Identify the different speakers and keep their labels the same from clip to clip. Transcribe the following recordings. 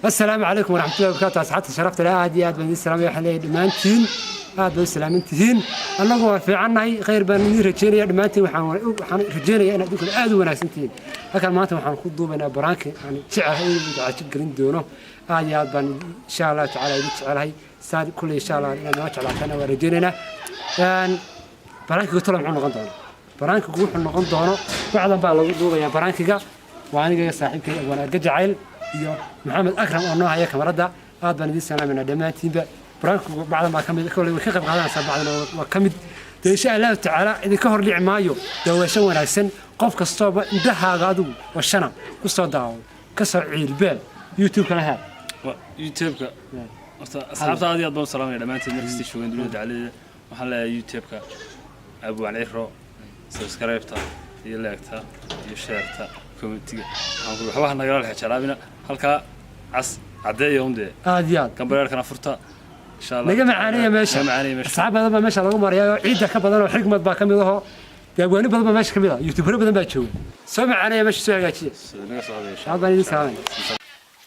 Speaker 1: Asalaamu calaykum waraxmatullahi wabarakaatu. Asxaabta sharafta leh, aad iyo aad baan idiin salaamaya. Waxaan leeyahay dhammaantiin aad bay u salaaman tihiin. Annagu waa fiicannahay, khayr baan idiin rajeynaya dhammaantiin. Waxaan rajeynayaa inaad idinkuna aad u wanaagsan tihiin. Halkan maanta waxaan ku duubaynaa prank-i aan jecelahay inuu idin cajab gelin doono. Aad iyo aad baan insha Allahu tacaala idin jecelahay saa kulley. Insha Allah inaad noo jeclaataana waan rajeynaynaa. Prank-iga tolo muxuu noqon doonaa? Prank-igu wuxuu noqon doono, bacdan baa lagu duubayaa prank-iga. Waa aniga iyo saaxiibkay Abwaan Argajacayl iyo Maxamed Akram oo noo haya kamarada. Aad baan idiin salaamayna dhammaantiinba. Prank-igu bacdan baa ka mid, kolley way ka qayb qaadanaysaa bacdan oo waa ka mid dee. Insha Allahu tacaala idinka hor dhici maayo. Daawasho wanaagsan. Qof kastooba indhahaaga adigu oo shana ku soo daawo, ka soo ciilbeel YouTube-kana haa.
Speaker 2: YouTube-ka horta asxaabta aad iyo aad baan u salaamaya dhammaantiin meel kastay joogaan dunida dacaladeeda. Waxaan leeyahay YouTube-ka Abwaan Ciro subscribe-ta iyo like-ta iyo share-ta, comment-iga. Waxaan ku waxba nagala lexe jeclaabina halkaa cas caddeeya un dee.
Speaker 1: Aad iyo aad.
Speaker 2: Gambaleerkana furta insha Allah.
Speaker 1: Naga macaaneeya meesha.
Speaker 2: Naga macaaneeya meesha.
Speaker 1: Asxaab badan baa meesha lagu marayaa oo ciidda ka badan oo xigmad baa ka mid ahoo daawani badan baa meesha ka mid ah, youtubero badan baa jooga. Soo macaaneeya meesha, soo hagaajiya.
Speaker 2: Naga soo habeeya.
Speaker 1: Aad baan idiin salaamaya.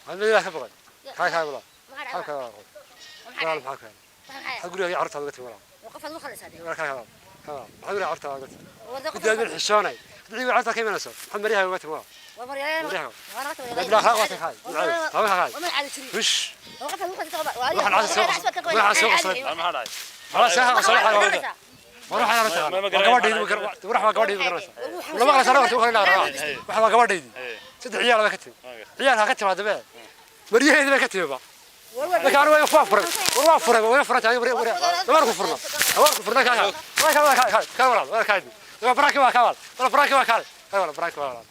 Speaker 1: Maxamed ka baqay kaay kaay walaal halka walaal walaal maxaa keenay? Maxaa guriga carruurtaada uga timi walaal? Walaal kaay walaal maxaa guriga carruurtaada uga timi? Guddiga xishoonay haddii carruurta ka imanayso, maxaad maryaha uga timi walaal? Maryaha bilaa akhlaaq waa kaay laba kaay wish waxaan casa soo waxaan soo qosay.
Speaker 2: Maxaa dhacay?
Speaker 1: Walaal saa qosay waxaa war waxaa la taqaan waa gabadhaydi. War waa gabadhaydi, garanaysa lama qala sano horta waxa waa gabadhaydi. Saddex ciyaal baa ka timi, ciyaalka ka timaada be maryaheedi bay ka timi ba. Marka anigu waa furay, war waa furay, way furay tahay war war ku furna, war ku furna. Kaa kaa kaa kaa kaa walaal waa kaa waa prank-i waa kaa walaal prank-i waa kaa kaa walaal prank-i waa walaal.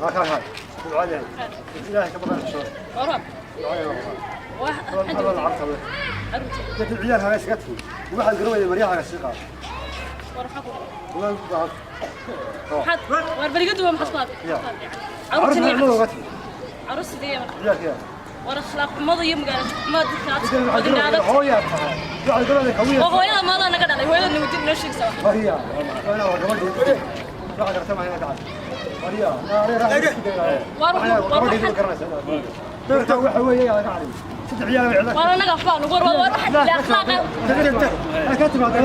Speaker 1: Waa kaa kaa caadi ilaahay ka baqan xishood.
Speaker 3: Warab.
Speaker 1: Walaal lacagta dad ciyaalka iskaga timi waxaad garan maryahaaga sii qaad.
Speaker 3: War maxaa ku
Speaker 1: Waa
Speaker 3: maxaad war bariga duwa maxaad ku
Speaker 1: Ya.
Speaker 3: Caruurtani
Speaker 1: carruurta uga timi.
Speaker 3: Caruur sidee marka?
Speaker 1: Ciyaalka.
Speaker 3: War akhlaaq xumada iyo magaalada xumada dadka aad odinaada.
Speaker 1: Hooyaa tahay, waxaad garan kawiya.
Speaker 3: Oo hooyada maadaa naga dhalay, hooyada nagu dib noo sheegsa.
Speaker 1: Mariya waa waa gabadhii waxa garta ma hayna gacay Mariya
Speaker 3: War
Speaker 1: gabadhii garanaysa dadka waxa weeye laga cariyo saddex ciyaal way
Speaker 3: War anaga waxbaa nagu war war waxa ila akhlaaqa.
Speaker 1: Ka timaada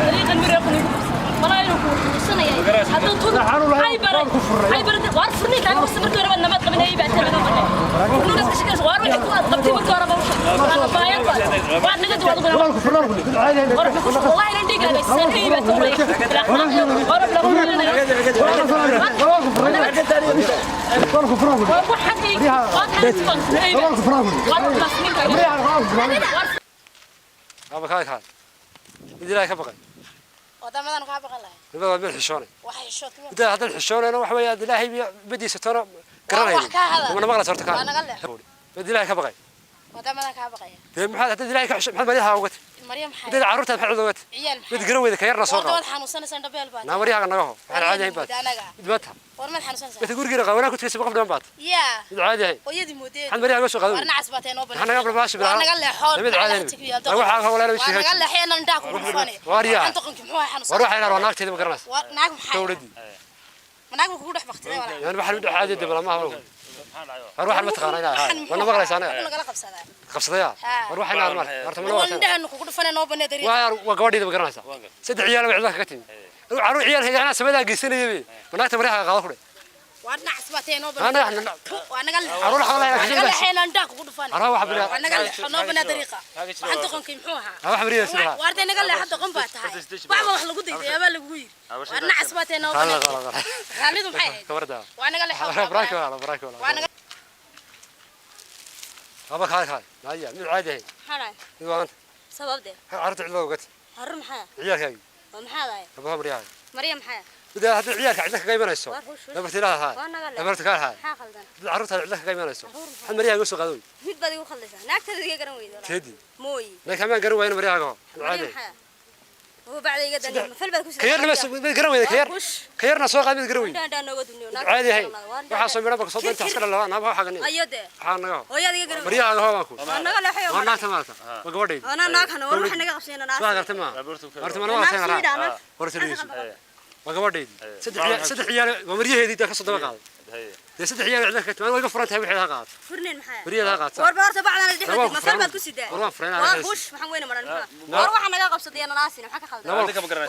Speaker 3: Dariiqan mireequ nagu walaa inuu ku xusuusanaya hadduu tun hay baray hay baray. War furni kaa wasta markii horeba nabad qabinay baa tahay furnigaas ka shaqeysa. War wixii ku aad qabtay markii horeba u sheeg waa baayad baa waa naga duwad ugu war والله إن ديك هذا السنة هي بتقول ورب لا وحدي
Speaker 1: Aba kaay kaay mid ilaahay ka baqay.
Speaker 4: Wadamadan kaa baqan lahay.
Speaker 1: Mid waa mid xishoonay.
Speaker 4: Wax xishood kuma.
Speaker 1: Inta haddaad xishoonayna waxa weeye aad ilaahay badiisa toona garanayno.
Speaker 4: Wax kaa hadal.
Speaker 1: Mana maqlaysa horta.
Speaker 4: Waa naga leex.
Speaker 1: Mid ilaahay ka baqay.
Speaker 4: Wadamadan kaa baqaya.
Speaker 1: Dee maxaad haddaad ilaahay ka xisho maxaad maryaha uga timi?
Speaker 4: Maryam maxay?
Speaker 1: Haddaad carruurtaad maxaad uga timi?
Speaker 4: Ciyaal
Speaker 1: Mid
Speaker 4: maxay?
Speaker 1: garan weyda ka yarna soo
Speaker 4: Warda
Speaker 1: qaado.
Speaker 4: waad xanuunsanaysaa, dhabeel baad.
Speaker 1: Naa maryahaga naga ho, waxaan caadi ahayn baad.
Speaker 4: Anaga.
Speaker 1: Mid baad tahay.
Speaker 4: War maad xanuunsanaysaa?
Speaker 1: Midka gurigiina qawanaa ku tegaysa qof dhiman baad.
Speaker 4: Yaa.
Speaker 1: Mid caadi ahayn.
Speaker 4: Hooyadii moodeen.
Speaker 1: Maxaad maryaha uga soo qaadan?
Speaker 4: War nacas baa tahay noo
Speaker 1: Maxaa naga balbaashi
Speaker 4: Waa naga leexoon.
Speaker 1: Mid caadi ahayn. Waxaa walaalo
Speaker 4: Waa naga leexay inaan indhaha kugu dhufanay.
Speaker 1: Waar yaa.
Speaker 4: Waxaan doqonkii muxuu ahaa xanuunsan?
Speaker 1: War waxay waa naagteeda ma garanaysa.
Speaker 4: War naag maxay?
Speaker 1: Dowladdii.
Speaker 4: Ma naag buu kugu dhex baktiday walaa?
Speaker 1: Yani waxaan u dhexaadiya dee balamaha war waxaan ma taqaanaa inaa ahay wana maqlaysa anaga.
Speaker 4: Wuxuu nagala qabsadaa.
Speaker 1: Qabsadaya.
Speaker 4: Haa.
Speaker 1: War waxay naar mar horta ma
Speaker 4: War
Speaker 1: maqlaysa.
Speaker 4: indhaha kugu dhufanay noo banee dariiqa.
Speaker 1: Waa waa gabadheeda ma garanaysa. Saddex ciyaal bay cidla kaga timi. Carruur ciyaalkayga anaa samadaa geysanaya be ma naagta maryaha qaado ku dhe.
Speaker 4: Waa nacas baa tahay noo
Speaker 1: Anaga
Speaker 4: banee. Waa naga leexo.
Speaker 1: Carruur xawla
Speaker 4: Waa naga leexay inaan indhaha kugu dhufanay.
Speaker 1: Carruur waxa bilaa.
Speaker 4: Waa naga leexo noo banee dariiqa. Waxaan doqonkii muxuu ahaa?
Speaker 1: Waxa bariya sida
Speaker 4: Waarday naga leexo, doqon baa tahay. Waxba wax lagu dayday baa lagu yiri. Waa nacas baa tahay noo
Speaker 1: qala
Speaker 4: banee.
Speaker 1: Qala qala.
Speaker 4: Raalidu maxay ahayd?
Speaker 1: Kabarda.
Speaker 4: Waa naga leexo.
Speaker 1: Prank-i wala prank-i
Speaker 4: Waa
Speaker 1: wala
Speaker 4: naga
Speaker 1: aba kaay kaay maya mid caadi ahayn.
Speaker 5: Maxaa dhacay?
Speaker 1: Mid waanta.
Speaker 5: Sababdee?
Speaker 1: Carruurta cidla uga timi.
Speaker 5: Harun maxaa?
Speaker 1: Ciyaalkaagii.
Speaker 5: Waa maxaa dahay?
Speaker 1: Abaha maryaha.
Speaker 5: Maryam maxaa?
Speaker 1: Mid haddii ciyaalka cidla kaga imanayso.
Speaker 5: War hush hush.
Speaker 1: Nabarta ilaaha
Speaker 5: Waa naga leex.
Speaker 1: nabarta kaa haay.
Speaker 5: Maxaa khaldan?
Speaker 1: Haddii carruurta cidla kaga imanayso,
Speaker 5: Carruur maxaa?
Speaker 1: maxaad maryaha uga soo qaadan wey?
Speaker 5: Mid baad igu khaldaysaa. Naagtaada iga garan weyda.
Speaker 1: Teedii.
Speaker 5: Mooyi.
Speaker 1: Laakiin maan garan waayna maryahaaga ho mid
Speaker 5: Maryam
Speaker 1: caadi ahayn.
Speaker 5: maxaa?
Speaker 4: Oo bacda iga dani ma falbaad ku
Speaker 1: Kayarna ma garan weyda kayar.
Speaker 4: Kush.
Speaker 1: Kayarna soo qaad mid garan weyda.
Speaker 4: Dhaan nooga duniyo.
Speaker 1: Caadi ahayn. Waxaa soo midho baka soo inta iska dhalaa naaba waxa gani.
Speaker 4: Ayo de.
Speaker 1: Waxaa naga.
Speaker 4: Hooyada iga garan.
Speaker 1: Maryaha hoo baan ku.
Speaker 4: Waa naga leexayo.
Speaker 1: Waa naagta maarta. Waa gabadhayda.
Speaker 4: Ana naag hana war waxa naga qabsayna naag.
Speaker 1: Soo gartay ma. Horta ma waa seen raa. Horta dhigeyso. Waa gabadhayda. Saddex ciyaal waa maryaheedii ka soo daba qaaday. Dee saddex ciyaal cidla ka timaad way iga furan tahay wixii ha qaad.
Speaker 4: Furneen maxaa?
Speaker 1: Maryaheeda ha qaadsa.
Speaker 4: War horta bacdan dhex ma falbaad ku sidaa.
Speaker 1: War waan furan.
Speaker 4: Waa kush waxaan weyna maran maxaa? War waxa naga qabsaday naasina maxaa ka qaldan?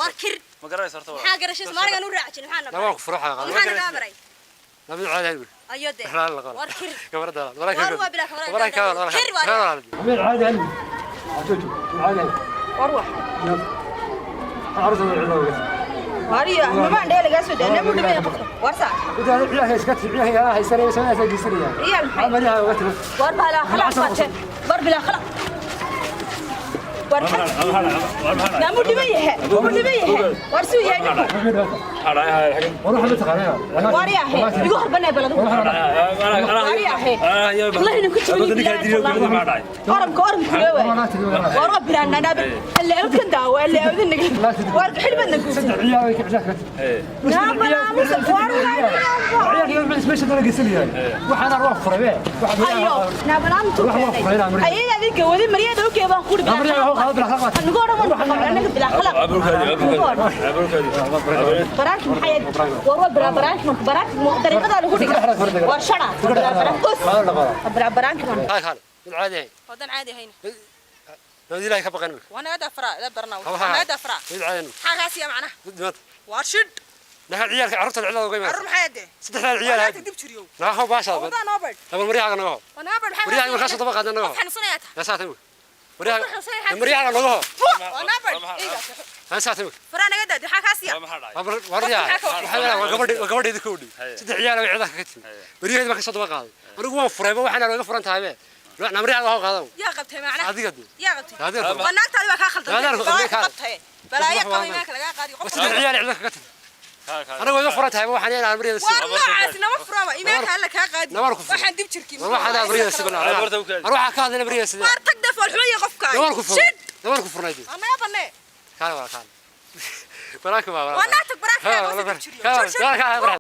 Speaker 4: War kir.
Speaker 2: Ma garanaysa horta.
Speaker 4: Maxaa garashay Soomaaliga u raacin maxaa
Speaker 1: nabar? Waa ku furo waxa qaad.
Speaker 4: Maxaa naga baray?
Speaker 1: Nabi caadi ahayn.
Speaker 4: Ayo de.
Speaker 1: La qala.
Speaker 4: War kir.
Speaker 1: Gabadha wala ka.
Speaker 4: War waa bilaa khamra.
Speaker 1: Wala ka wala.
Speaker 4: Kir waa.
Speaker 1: Mid caadi ahayn. Joojo. Caadi ahayn.
Speaker 5: War wax.
Speaker 1: Arzu cilawga.
Speaker 5: Mariya, mabaan dhee lagaa soo daynaa buu dhimay qofka. War saa.
Speaker 1: Inta ciyaha iska ciyaha haysanaya sanaysa geysanaya.
Speaker 5: Ciyaal maxay?
Speaker 1: Maryaha uga timo.
Speaker 5: War bilaa khalaq baate. War bilaa khalaq. War naamu dhimay yahay. Muu dhimay yahay. War suu yahay ninku.
Speaker 1: War waxa taqaanaa.
Speaker 5: War yahay. Igu horbanay baladu. War yahay. Wallahi ninku jibin bilaa. Oranka oranka leeyahay. War waa bilaa naab. Alle awdkan daawo, alle awdin naga. War xilbad nagu.
Speaker 1: Saddex ciyaal ay ka ciyaar ka.
Speaker 5: Naam naamus war
Speaker 1: Ciyaarka meesha dana geysanaya. Waxaan waa furay be.
Speaker 5: Ayo, naabalaan tu keenay. Ayaga adiga wadi Maryada u keebaan ku dhibaa.
Speaker 1: Maryaha hoo qaad bilaa khalaq.
Speaker 5: Anigu oran waan anaga bilaa khalaq. Baraanki maxay war waa bilaa baraanki marka baraanki dariiqada lagu dhigo. War shara bilaa baraanki. Bilaa baraanki man.
Speaker 1: Kaal kaal. Mid caadi ahayn.
Speaker 4: Wadan caadi ahayn.
Speaker 1: Nabad Ilaahay ka baqan imika.
Speaker 4: Wana ada fara, ada barna. Wana ada fara.
Speaker 1: Mid caadi ahayn.
Speaker 4: Maxaa kaasi macnaha?
Speaker 1: Mid maanta.
Speaker 4: War shid.
Speaker 1: Naga ciyaalka carruurta cidlada uga imaanaysa.
Speaker 4: Carruur maxay adee?
Speaker 1: Saddexdaa ciyaal
Speaker 4: Waa
Speaker 1: haadi.
Speaker 4: dib jiriyo.
Speaker 1: Naga hoo baasha.
Speaker 4: Wadan oo bad.
Speaker 1: Laba maryaha naga hoo.
Speaker 4: Wana bad maxaa?
Speaker 1: Maryaha markaas soo daba qaadan naga hoo.
Speaker 4: Xanuunsanaya taa.
Speaker 1: Ya saatay imika. Maryaha maryaha naga hoo.
Speaker 4: Wana bad.
Speaker 1: Ha saatay imika.
Speaker 4: Fara naga daadi maxaa kaasi?
Speaker 1: Waryaa waxaa waa gabadheedii ka odhi. Saddex ciyaal ay cidla kaga timi. Maryaheedi baa ka soo daba qaaday. Anigu waan furayba waxaan uga furan tahay be. Maryaha hoo qaadan.
Speaker 4: Yaa qabtay macnaha.
Speaker 1: Adiga dee.
Speaker 4: Yaa qabtay.
Speaker 1: Adiga.
Speaker 4: Waa naagtaadi baa kaa khaldan.
Speaker 1: Adiga
Speaker 4: qabtay. Balaayo qabay imaanka laga qaadi qof.
Speaker 1: Saddex ciyaal cidla kaga timi. Anigu way iga furan tahay waxaan inaan maryaheeda
Speaker 4: War
Speaker 1: sii.
Speaker 4: noocaas nama furaba imaanka alla kaa qaadi.
Speaker 1: Nabar ku furay.
Speaker 4: Waxaan dib jirkii.
Speaker 1: War waxaan maryaheeda sii banaa. War waxaan ka hadlayna maryaheeda sii.
Speaker 4: War tag daf wal xumaya qofka.
Speaker 1: Nabar ku furay.
Speaker 4: Shid.
Speaker 1: Nabar ku furnay.
Speaker 4: Anaga banee.
Speaker 1: Kaale waa kaale. Baraanka waa
Speaker 4: Waa naagta baraanka waa dib jiriyo.
Speaker 1: Kaale kaale.